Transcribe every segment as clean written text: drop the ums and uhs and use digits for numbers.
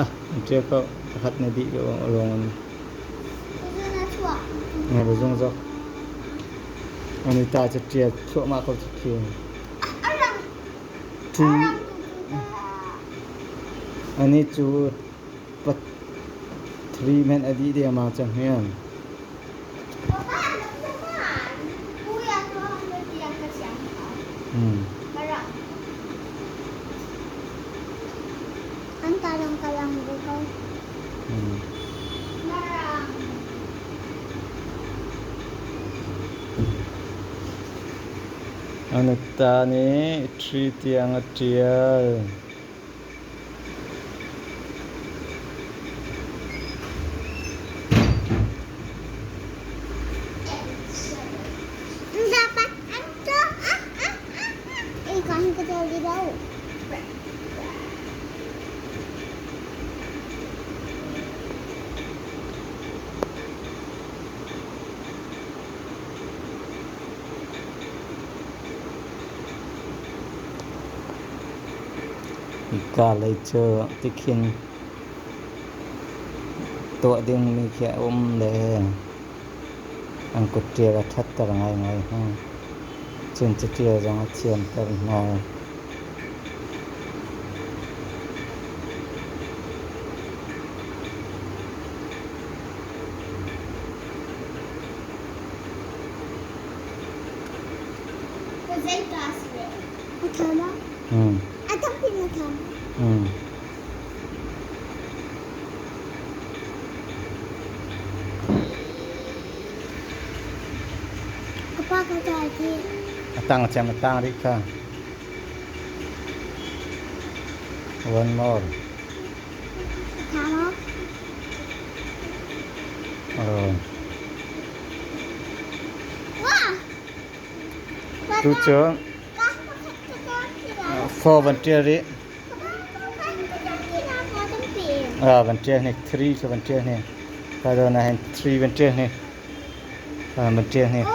Ah, an ṭial ko. Pakhat na dih ko lawng an. Ngai ba zung zok. Ani ta cu ṭial thluahmah ko cu khi. Two. Ani cu pat three men a dih dengmang cang hian. Hmm. Hmm. Anutta nih ṭhi tiang a ṭial. Hika lei cu tikhin tuah dingmi khi a um le an kutṭial a ṭhatter ngaingai hna. Cun caṭial zong a thiamter hna. A tang cem a tang rih kha. One more. Oh. Tu cu four van ṭial rih. Ah, van ṭial hnik. Three cu van ṭial hnik. Ka zawn ah hin three van ṭial hnik. Ah, van ṭial hnik.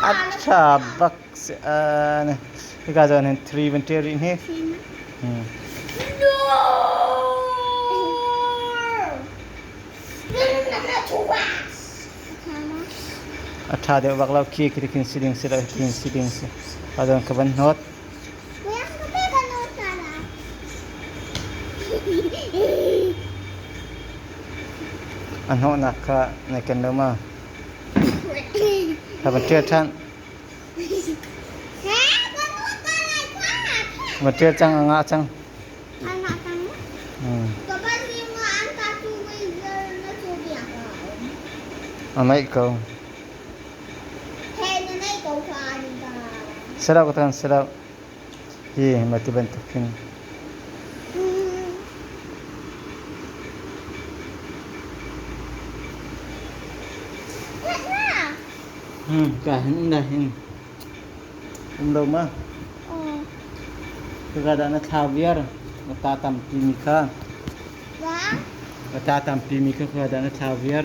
A ṭha bak si. Hika zawn hin three van ṭial rih hnik. Hmm. A ṭha deuh bak lo khi khi khin si ding si lo khin si ding si. Adon ka van hnawt. A hnawhnak kha na ken lo ma? Kha van ṭial ṭhan. Va ṭial cang a ngah cang. A ngaih ko. Silo ka tan silo. Hi ma ti bantuk hin. Ka hin um da hin. Um lo ma? Khika dah na thlau viar? Na ta tampi mi kha. Na ta tampi mi kha khika dah na thlau viar?